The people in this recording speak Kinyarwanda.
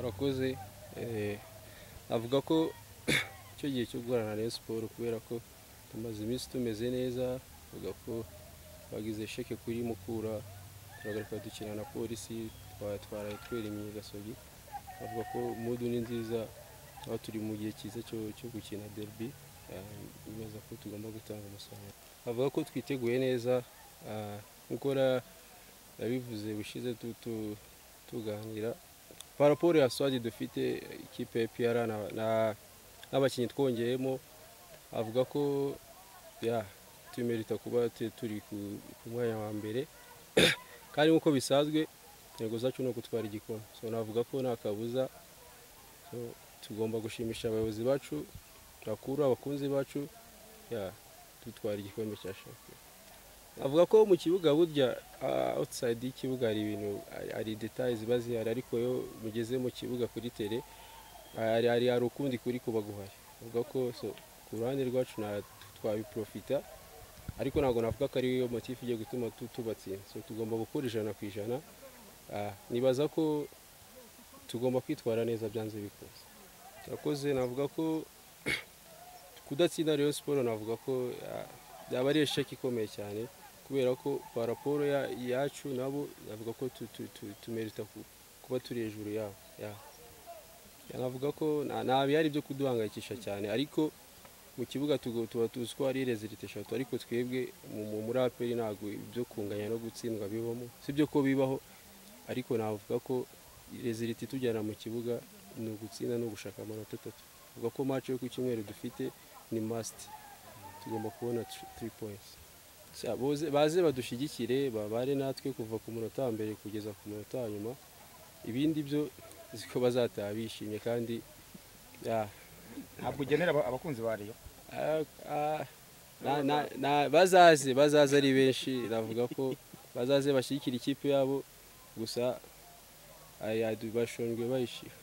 Murakoze. Avuga ko icyo gihe cyo guhura na Rayon Sports, kubera ko tumaze iminsi tumeze neza, avuga ko bagize échec kuri Mukura, turagaruka dukina na Polisi, twaraye twerimye Gasogi. Avuga ko mood ni nziza, aho turi mu gihe cyiza cyo gukina derby, bibaza ko tugomba gutanga umusaruro. Avuga ko twiteguye neza, nk'uko nabivuze bushize tuganira par rapport ya squad dufite, ikipe ya APR n'abakinnyi twongeyemo. Avuga ko ya tumerita kuba turi ku mwanya wa mbere, kandi nk'uko bisanzwe intego zacu ni ugutwara igikombe. So navuga ko nta kabuza, so tugomba gushimisha abayobozi bacu bakuru, abakunzi bacu, ya dutwara igikombe cya shampiyona. Avuga ko mu kibuga burya, outside y'ikibuga hari ibintu, hari details ziba zihari, ariko iyo mugeze mu kibuga kuri terrain hari ukundi kuri kuba guhari. Avuga ko so ku ruhande rwacu twabiprofita, ariko ntabwo navuga ko ariyo motif igiye gutuma tubatsinda. So tugomba gukora 100%. Nibaza ko tugomba kwitwara neza byanze bikunze. Turakoze. Navuga ko kudatsinda Rayon Sports, navuga ko byaba ari échec ikomeye cyane, kubera ko par rapport yacu nabo, navuga ko tumerita kuba turi hejuru yabo. Navuga ko nta bihari byo kuduhangayikisha cyane, ariko mu kibuga tuba tuzi ko hari résultat eshatu, ariko twebwe muri APR ntabwo ibyo kunganya no gutsindwa bibamo. Si byo ko bibaho, ariko navuga ko résultat itujyana mu kibuga ni ugutsinda no gushaka amanota atatu. Avuga ko match yo ku cyumweru dufite ni must, tugomba kubona 3 points. Baze badushyigikire, babare natwe kuva ku munota wa mbere kugeza ku munota wa nyuma. Ibindi byo ziko bazataha bishimye kandi ya. Ntabwo ugenera abakunzi ba Rayon? Bazaze ari benshi. Navuga ko bazaze bashyigikira ikipe yabo gusa, bashonjwe bayishyira.